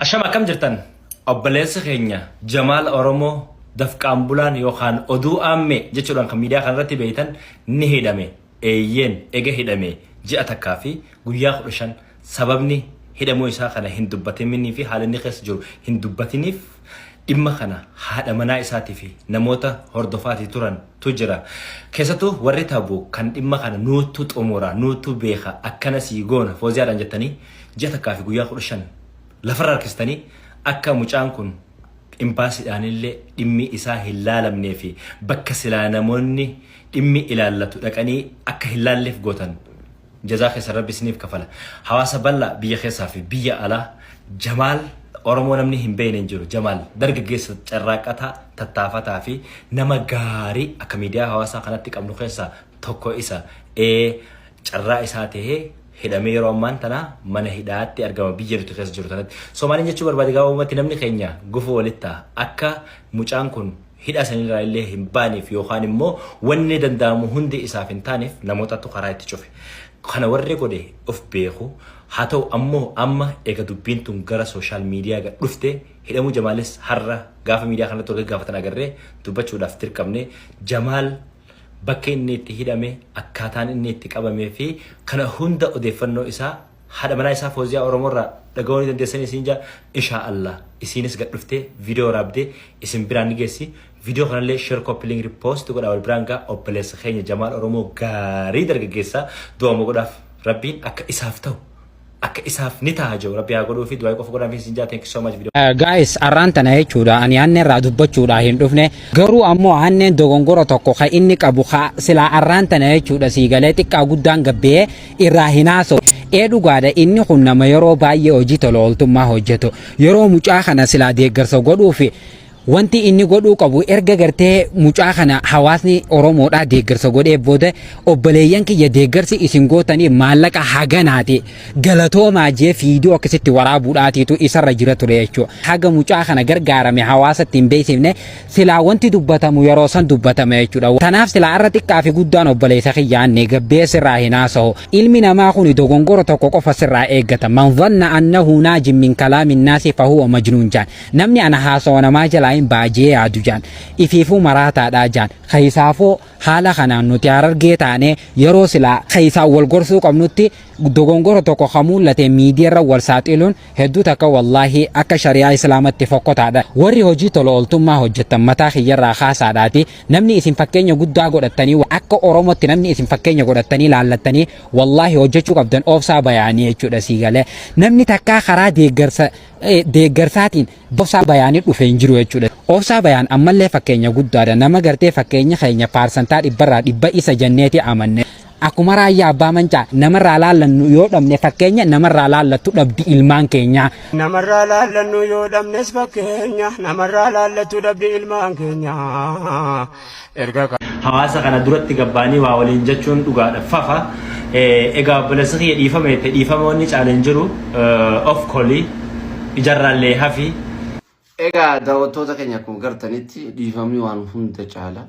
Ashama akkam jirtan obboleessi keenya Jamaal Oromoo dafqaan bulaan yookaan oduu aammee jechuudhaan kan miidiyaa kanarratti beektan ni hidhame. Eeyyeen ega hidhame ji'a takkaa fi guyyaa 15 sababni hidhamuu isaa kana hin dubbataminii fi haala inni keessa jiru hin dubbatiniif dhimma kana haadha manaa isaatii fi namoota hordofaatii turan tu jira. Keessattuu warri tabu kan dhimma kana nuutu xumura nuutu beeka akkana sii goona fooziyaadhaan jettanii ji'a takkaa fi guyyaa 15 lafarra harkistanii akka mucaan kun imbaasiidhaanillee dhimmi isaa hin laalamnee fi bakka silaa namoonni dhimmi ilaallatu dhaqanii akka hin laalleef gootan jazaa keessan rabbi isiniif kafala. Hawaasa bal'aa biyya keessaa fi biyya alaa Jamaal Oromoo namni hin beekne hin jiru. Jamaal dargaggeessa carraaqqataa, tattaafataa fi nama gaarii akka miidiyaa hawaasaa kanatti qabnu keessaa tokko isa. Ee carraa isaa tahee hidhamee yeroo ammaan tana mana hidhaatti argama biyya nuti keessa jiru tanatti. Somaaliin jechuu barbaade gabaabumatti namni keenya gufuu walitti ta'a. Akka mucaan kun hidhaa sanirraa illee hin baaneef yookaan immoo wanni danda'amu hundi isaaf hin taaneef namootatu karaa itti cufe. Kana warri godhe of beeku. Haa ta'u ammoo amma eega dubbiin tun gara sooshaal miidiyaa gad dhufte hidhamuu Jamaalis har'a gaafa miidiyaa kanatti wal gaggaafatan agarree dubbachuudhaaf dirqamne Jamaal bakka inni itti hidhame akkaataan inni itti qabamee fi kana hunda odeeffannoo isaa haadha manaa isaa Fooziyaa Oromoo irraa dhaga'uu ni dandeessanii isin jaa inshaa Allah isiinis gad dhuftee viidiyoo waraabdee isin biraan ni geessi viidiyoo kanallee share copy link repost godhaa wal biraan gaa obboleessa keenya Jamaal Oromoo gaarii dargaggeessaa du'ama godhaaf rabbiin akka isaaf ta'u akka isaaf ni ta'a jiru rabbi haa godhuu fi du'aa qofa godhaaf isin jaa thank you so much video. Guys, arraan tana jechuudha ani hanneen irraa dubbachuudha hin dhufne garuu ammoo hanneen dogongora tokko ka inni qabu ka silaa arraan tana jechuudha sii galee xiqqaa guddaan gabbee irraa hin haasa'u. Ee dhugaadha inni kun nama yeroo baay'ee hojii tola ooltummaa hojjetu yeroo mucaa kana silaa deeggarsa godhuufi wanti inni godhuu qabu erga gartee mucaa kana hawaasni Oromoodhaa deeggarsa godhee booda obboleeyyan kiyya deeggarsi isin gootanii maallaqa haganaati galatoomaa jee fiidiyoo akkasitti waraabuudhaatiitu isarra jira ture jechuudha. Haga mucaa kana gargaarame hawaasatti hin beeksifne silaa wanti dubbatamu yeroo san dubbatame jechuudha. Tanaaf silaa irra xiqqaa fi guddaan obboleessa kiyyaanne gabbee sirraa hin haasa'u. Ilmi namaa kun dogongora tokko qofa sirraa eeggata. Man dhanna annahu naajin min kalaamin naasi fahuwa majnuun jaan. Namni ana haasawa namaa jalaa hin ba'a jee yaadu jaan. Ifiifuu maraataadhaa jaan. Keessaafuu haala kanaan nuti harargee taanee yeroo silaa keessaan wal gorsuu qabnutti dogongora tokko kan mul'ate miidiyaarra wal saaxiluun hedduu takka wallaahi akka shari'aa islaamatti fokkotaadha. Warri hojii tola ooltummaa hojjettan mataa kiyyarraa kaasaadhaati. Namni isin fakkeenya guddaa godhattanii akka Oromootti namni isin fakkeenya godhattanii laallattanii wallaahi hojjechuu qabdan oofsaa bayaanii jechuudha sii galee. Namni takkaa karaa deeggarsa deeggarsaatiin obsaa bayaanii dhufe hin jiru jechuudha. Obsaa bayaan ammallee fakkeenya guddaadha. Nama gartee fakkeenya keenya paarsantaa dhibbarraa dhibba isa jenneeti amanne. Akkuma raayyaa abbaa mancaa namarraa laallannu yoo dhabne fakkeenya namarraa laallattu dhabdi ilmaan keenyaa. Namarraa laallannu yoo dhabnes fakkeenya namarraa laallattu dhabdi ilmaan keenya. Erga Hawaasa kana duratti gabbaanii waa waliin jechuun dhugaadha fafa. Egaa obboleessa kiyya dhiifama jette dhiifama wanni caale hin jiru of kolii ijarraallee hafi. Egaa daawwattoota keenya akkuma gartanitti dhiifamni waan hunda caala.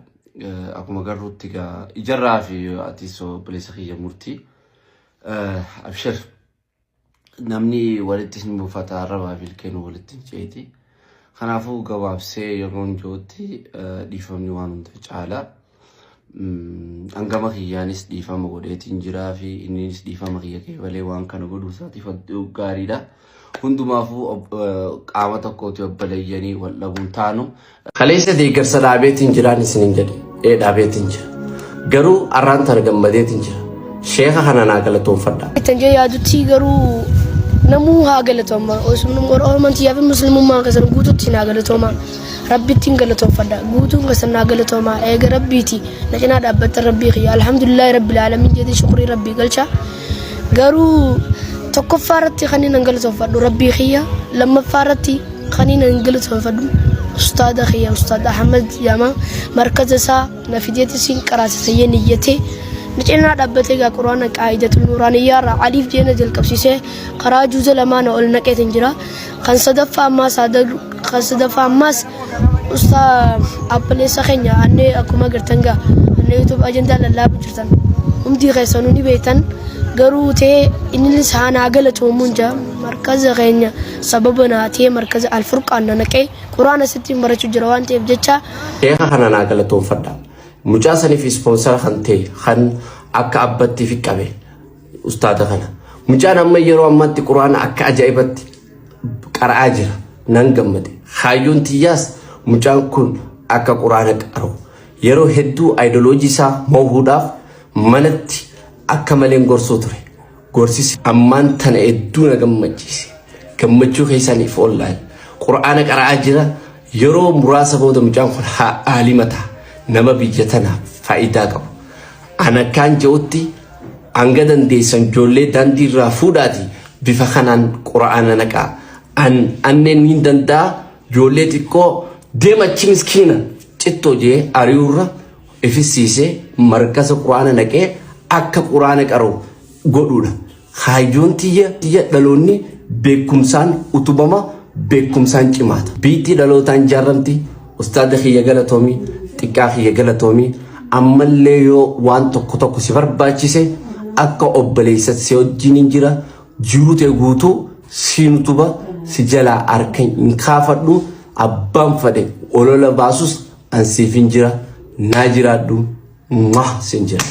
Akkuma garruutti egaa ijarraa fi atis obboleessa kiyya murtii. Abshir namni walitti hin buufata arrabaa fi ilkeen walitti hin ceeti. Kanaafuu gabaabsee yeroon jirutti dhiifamni waan hunda caala. Hangama kiyyaanis dhiifama godheetiin jiraa fi innis dhiifama kiyya keebalee waan kana godhuu isaatiif gaariidha. Hundumaafuu qaama tokkooti obboleeyyanii wal dhabuun taanu. Kaleessa deeggarsa dhaabeetiin jiraan isiniin jedhe. Ee dhaabeetiin jira. Garuu arraan tana gammadeetiin jira. Sheeka kana naa galatoonfadha. Tan jee yaadutti garuu namuu haa galatooma. Oromoon tiyyaa fi muslimummaan keessan guututti naa galatooma. Rabbittiin galatoonfadha. Guutuun keessan naa galatooma. Eega rabbiiti na cinaa dhaabbattan rabbii kiyya. Alhamdulillaahi rabbil aalamiin jedhee shukrii rabbii galcha. Garuu tokkoffaa irratti kan inni galatoonfadhu rabbii kiyya. Lammaffaa irratti kan inni galatoonfadhu ustaada kiyya ustaad Ahmad jedhama. Markaza isaa na fideeti siin qaraasisa jee niyyatee na cinaa dhaabbatee egaa quraana qaa'idatul nuuraaniyyaa irraa aliif jee na jalqabsiisee karaa juuza lamaa na ol naqeetiin jira. Kan sadaffaa ammaas kan sadaffaa ammaas ustaa appaleessa keenya annee akkuma agartan gaa annee YouTube ajandaa lallaabu jirtan hundi keessanuu ni beektan garuu ta'ee innilis haa naa galatoomuun jaa. Markaza keenya sababa naa ta'ee markaza Alfurqaan na naqee Qur'aana sittiin barachuu jira waan ta'eef jecha. Sheekha kana naa galatoomfadha. Mucaa saniif ispoonsara kan ta'e kan akka abbatti fi qabe ustaada kana. Mucaan amma yeroo ammaatti quraana akka ajaa'ibatti qara'aa jira. Nan gammade. Kaayyoon tiyyaas mucaan kun akka quraana qaru. Yeroo hedduu aayidoloojii isaa mo'uudhaaf manatti akka maleen gorsuu ture. Gorsisi ammaan tana hedduu na gammachiise. Gammachuu keessaniif ollaal. Qur'aana qara'aa jira. Yeroo muraasa booda mucaan kun haa aalima ta'a. Nama biyya tanaaf faayidaa qabu. An akkaan je'utti hanga dandeessan ijoollee daandii irraa fuudhaati bifa kanaan qura'aana naqaa. An anneen niin danda'a ijoollee xiqqoo deema achi miskiina cittoo jee ari'uurra ifisiisee markaza qura'aana naqee akka qura'aana qaru godhuudha. Kaayyoon tiyya tiyya dhaloonni beekumsaan utubama beekumsaan cimaata. Biitti dhalootaan ijaarramti. Ustaada kiyya galatoomi, xiqqaa kiyya galatoomi. Ammallee yoo waan tokko tokko si barbaachise akka obboleessa si wajjin hin jira. Jiruu ta'e guutuu siin utuba si jalaa harka hin kaafadhu. Abbaan fadhe olola baasus an siif hin jira. Naa jiraadhu. Mwah siin jira.